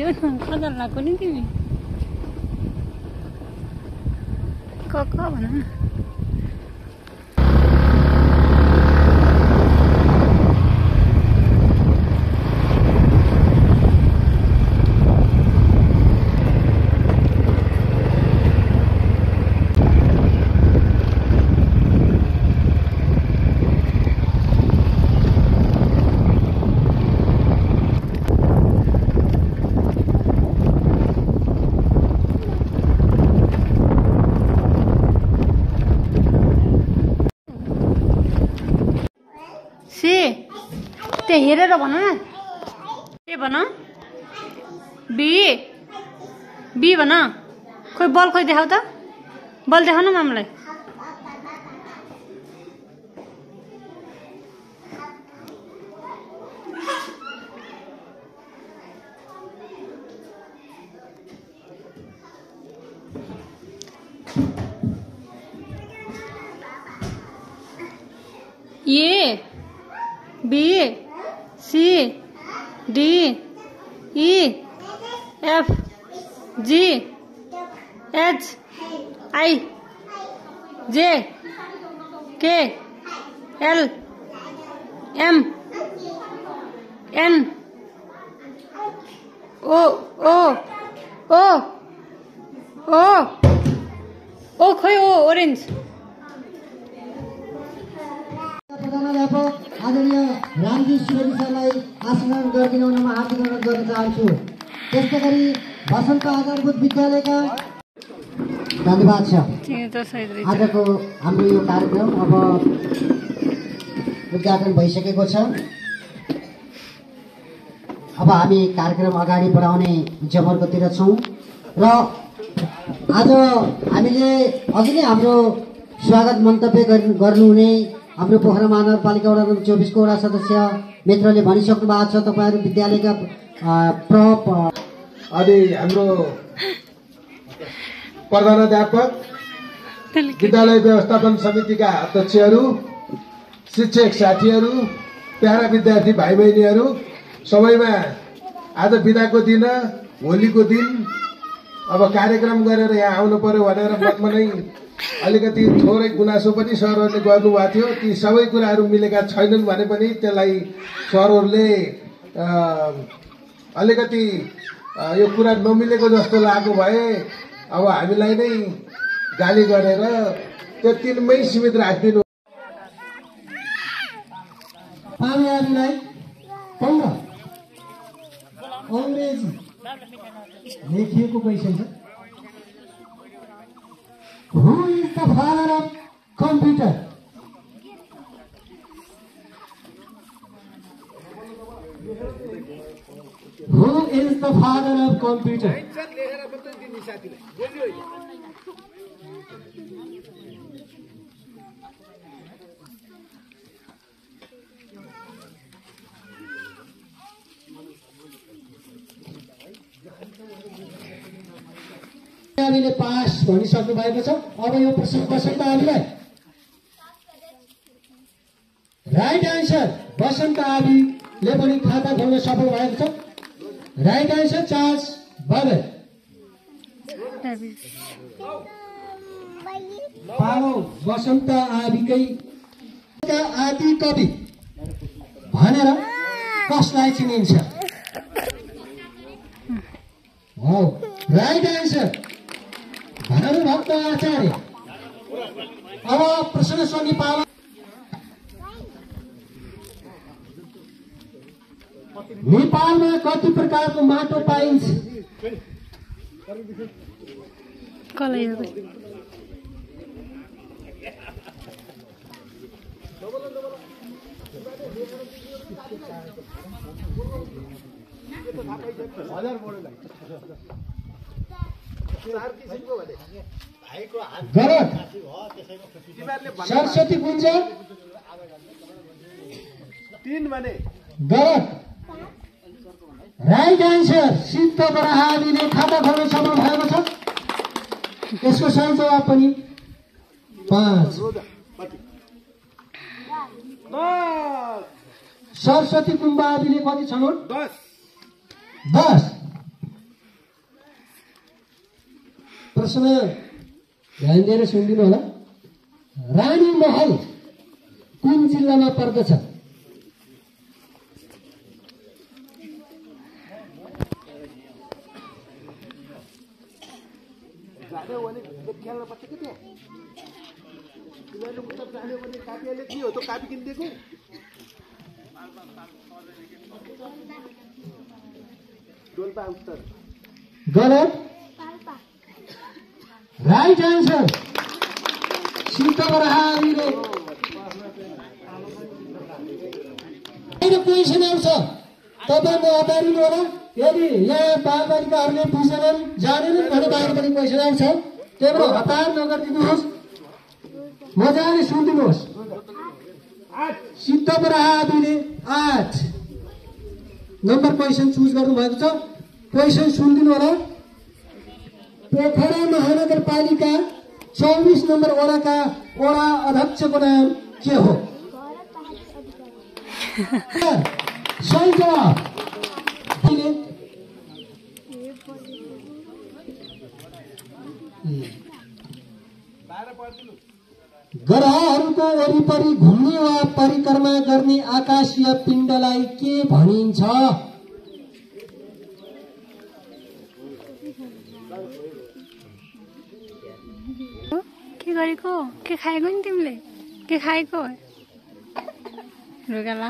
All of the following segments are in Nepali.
देऊ न खजल लाग्यो नि तिमी क भन न त्यहाँ हेरेर भन न के भन बी भन खोइ बल खोइ देखाउ त बल देखाउ न मामलाई A B C D E F G H I J K L M N O O O O O खोइ ओ ओरेन्ज प्रधानाध्यापक आदरणीय रामजी सुवेदी सरलाई आशीर्वाद गरिदिन म हार्दिक अनुरोध गर्न चाहन्छु। त्यस्तै गरी बसन्त आधारभूत विद्यालयका धन्यवाद छ। आजको हाम्रो यो कार्यक्रम अब उद्घाटन भइसकेको छ। अब हामी कार्यक्रम अगाडि बढाउने जमर्कोतिर छौँ र आज हामीले अघि नै हाम्रो स्वागत मन्तव्य गर्नुहुने हाम्रो पोखरा महानगरपालिका वडा नम्बर 24 को वडा सदस्य मित्रले भनिसक्नु भएको छ। तपाईहरु विद्यालयका प्रप अनि हाम्रो प्रधानाध्यापक विद्यालय व्यवस्थापन समितिका अध्यक्षहरू शिक्षक साथीहरू प्यारा विद्यार्थी भाइ बहिनीहरू सबैमा आज बिदाको दिन होलीको दिन अब कार्यक्रम गरेर यहाँ आउनु पर्यो भनेर मनमा नै अलिकति थोरै गुनासो पनि सरहरूले गर्नुभएको थियो। ती सबै कुराहरू मिलेका छैनन् भने पनि त्यसलाई सरहरूले अलिकति यो कुरा नमिलेको जस्तो लागेको भए अब हामीलाई नै गाली गरेर त्यो तिनमै सीमित राखिदिनु। हामीलाई पढ्न अंग्रेजी लेखिएको पैसा छ। Who is the father of computer? Who is the father of computer? हामीले पास भनिसक्नु भएको छ। अब यो प्रश्न बसन्त आबीलाई राइट आन्सर बसन्त आबीले पनि खाता खोल्न सफल भएको छ। Right answer Charles Babel. पालो बसन्त आबीकै आदि कवि भनेर कसलाई चिनिन्छ? हो राइट आन्सर भानुभक्त आचार्य। अब प्रश्न छ नेपाल नेपालमा कति प्रकारको माटो पाइन्छ? गलत। सरस्वती कुञ्ज 3 भने गलत। राइट आन्सर सिद्ध बराहाले खाता खोल्न सफल भएको छ। यसको सही जवाब पनि 5। सरस्वती कुम्बाबीले कति छन्? 10। 10। प्रश्न ध्यान दिएर सुनिदिनु होला। रानी महल कुन जिल्लामा पर्दछ? गलत। राइट आन्सर सिद्धबराहले क्वेसन आउँछ, तपाईँले अतारिनु होला। यदि यहाँ बालबालिकाहरूले बुझेनन् जानेनन् भने बाहिरबाट क्वेसन आउँछ, त्यही भएर हतार नगरिदिनुहोस्, मजाले सुनिदिनुहोस्। सिद्धबराहले 8 नम्बर क्वेसन चुज गर्नुभएको छ। क्वेसन सुनिदिनु होला। पोखरा महानगरपालिका 24 नम्बर वडाका वडा अध्यक्षको नाम के हो? सही जवाब। ग्रहहरूको वरिपरि घुम्ने वा परिक्रमा गर्ने आकाशीय पिण्डलाई के भनिन्छ? के गरेको? के खाएको नि तिमीले? के खाएको? रुगाला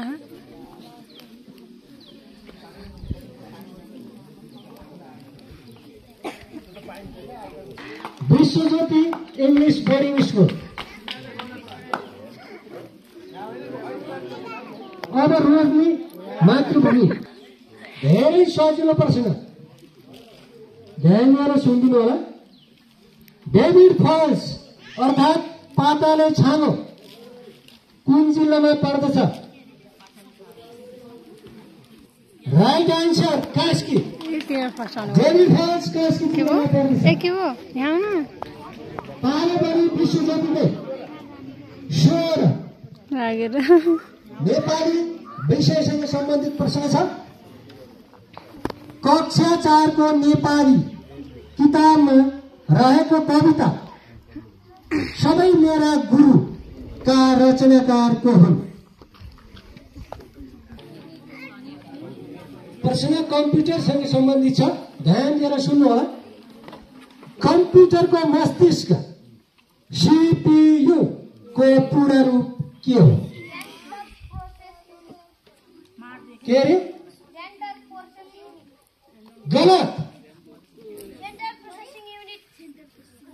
विश्वज्योति इङ्ग्लिस बोर्डिङ स्कुल। अब रोज्ने मातृभूमि। धेरै सजिलो प्रश्न, ध्यान दिएर सुनिदिनु होला। डेभिड फल्स अर्थात् पाताले छाँगो कुन जिल्लामा पर्दछ? Right answer Kaski. David Falls Kaski जिल्लामा पर्दछ। पारेबारी विश्वज्योतिले 16 नेपाली विषयसँग सम्बन्धित प्रश्न छ। कक्षा 4 को नेपाली किताबमा रहेको कविता सबै मेरा गुरु का रचनाकार को हुन्? प्रश्न कम्प्युटरसँग सम्बन्धित छ, ध्यान दिएर सुन्नु होला। कम्प्युटरको मस्तिष्क सीपीयू को पूर्ण रूप के हो? के अरे? गलत।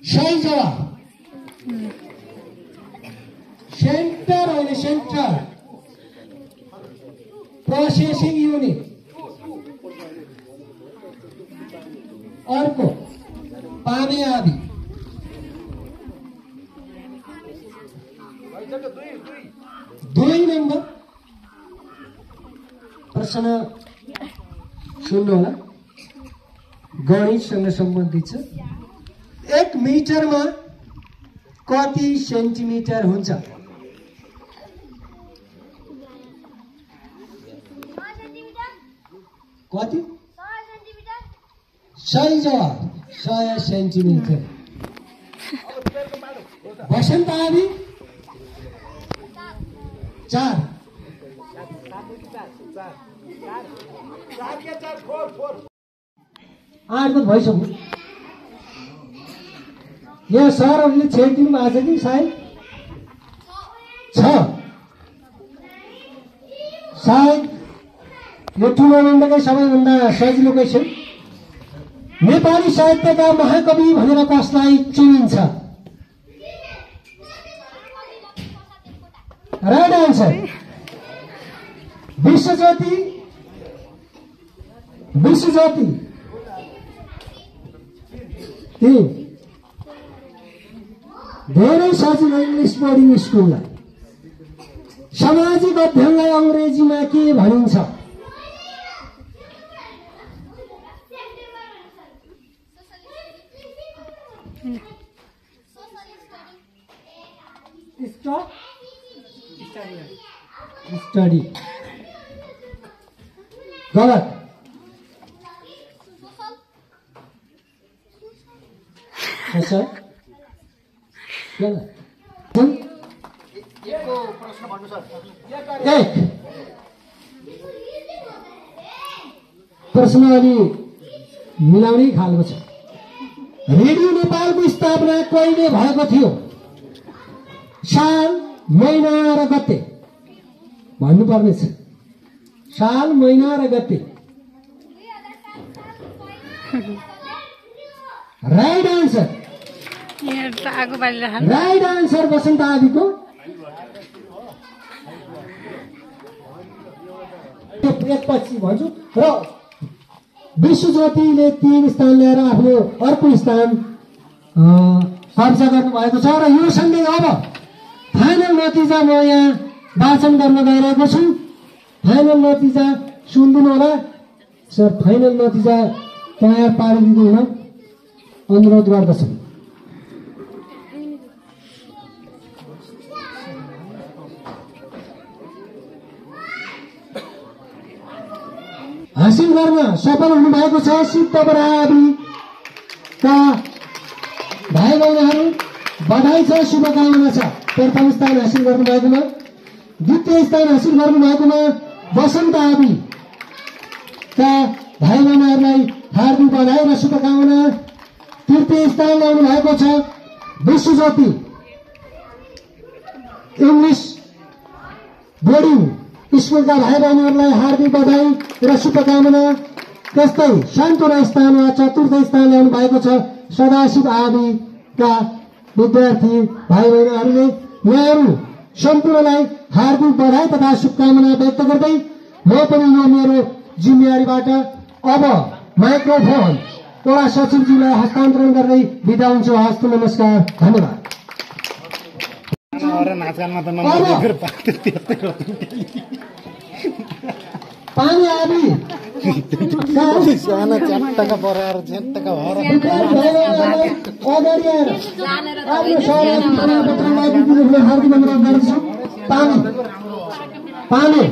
सही जवाब सेन्टर होइन, सेन्ट्रल प्रोसेसिङ युनिट। अर्को पाने आदि। 2 नम्बर प्रश्न सुन्नु होला। गणितसँग सम्बन्धित छ। 1 मिटरमा कति सेन्टिमिटर हुन्छ? कति? सही जवाब 100 सेन्टिमिटर। वसन्त आदि 4। आठ त भइसक्यो। यहाँ सरहरूले चेक दिनु भएको छ कि सायद 6 सायद यो टुर्नामेन्टकै सबैभन्दा सजिलो क्वेसन। नेपाली साहित्यका महाकवि भनेर कसलाई चिनिन्छ? राइट आन्सर विश्वज्योति। विश्वज्योति 3। धेरै सजिलो इङ्ग्लिस बोर्डिङ स्कुललाई सामाजिक अध्ययनलाई अङ्ग्रेजीमा के भनिन्छ? स्टडी। गलत। छ एक प्रश्न अलि मिलाउने खालको छ। रेडियो नेपालको स्थापना कहिले भएको थियो? साल, महिना र गते भन्नुपर्नेछ। साल, महिना र गते। Right answer. राइट आन्सर बसन्त आदिको। एकपछि भन्छु र विश्वज्योतिले 3 स्थान लिएर आफ्नो अर्को स्थान कब्जा गर्नुभएको छ र यो सँगै अब फाइनल नतिजा म यहाँ वाचन गर्न गइरहेको छु। फाइनल नतिजा सुनिदिनु होला सर। फाइनल नतिजा तयार पारिदिनु हुन अनुरोध गर्दछु। हासिल गर्न सफल हुनुभएको छ सिद्ध बराबरीका भाइ बहिनीहरू। बधाई छ, शुभकामना छ। प्रथम स्थान हासिल गर्नुभएकोमा, द्वितीय स्थान हासिल गर्नुभएकोमा बसन्त आदीका भाइ बहिनीहरूलाई हार्दिक बधाई र शुभकामना। तृतीय स्थान ल्याउनु भएको छ विश्वज्योति इङ्ग्लिस बोर्डिङ स्कुलका भाइ बहिनीहरूलाई हार्दिक बधाई र शुभकामना। त्यस्तै सान्तोना स्थानमा चतुर्थ स्थान ल्याउनु भएको छ सदाशिव आदिका विद्यार्थी भाइ बहिनीहरूले। यहाँहरू सम्पूर्णलाई हार्दिक बधाई तथा शुभकामना व्यक्त गर्दै म पनि यो मेरो जिम्मेवारीबाट अब माइक्रोफोन वडा सचिवज्यूलाई हस्तान्तरण गर्दै बिदा हुन्छु। हस्त, नमस्कार, धन्यवाद। पानी आदि सानो च्याट्टका पराएर च्याट्टका भएर अगाडि आएर आफ्नो सहभागी प्रमाणपत्रलाई दिनुहुन हार्दिक अनुरोध गर्दछु। पानी पानी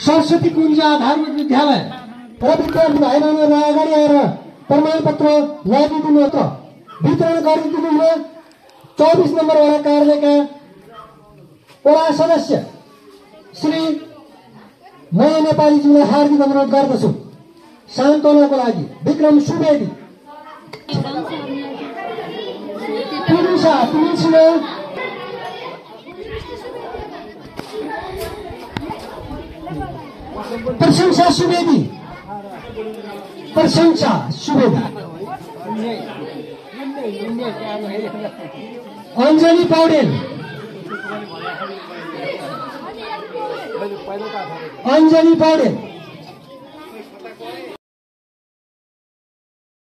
सरस्वती कुञ्ज धार्मिक विद्यालय र विद्यार्थी भाइ बहिनीहरूलाई अगाडि आएर प्रमाणपत्र ल्याइदिनु त वितरण गरिदिनु हुन 24 नम्बर वडा कार्यालयका वडा सदस्य श्री नयाँ नेपालीज्यूलाई हार्दिक अनुरोध गर्दछु। सान्त्वनाको लागि विक्रम सुवेदी, प्रशंसा सुवेदी, प्रशंसा सुवेदी, अञ्जली पौडेल, अञ्जली पौडेल,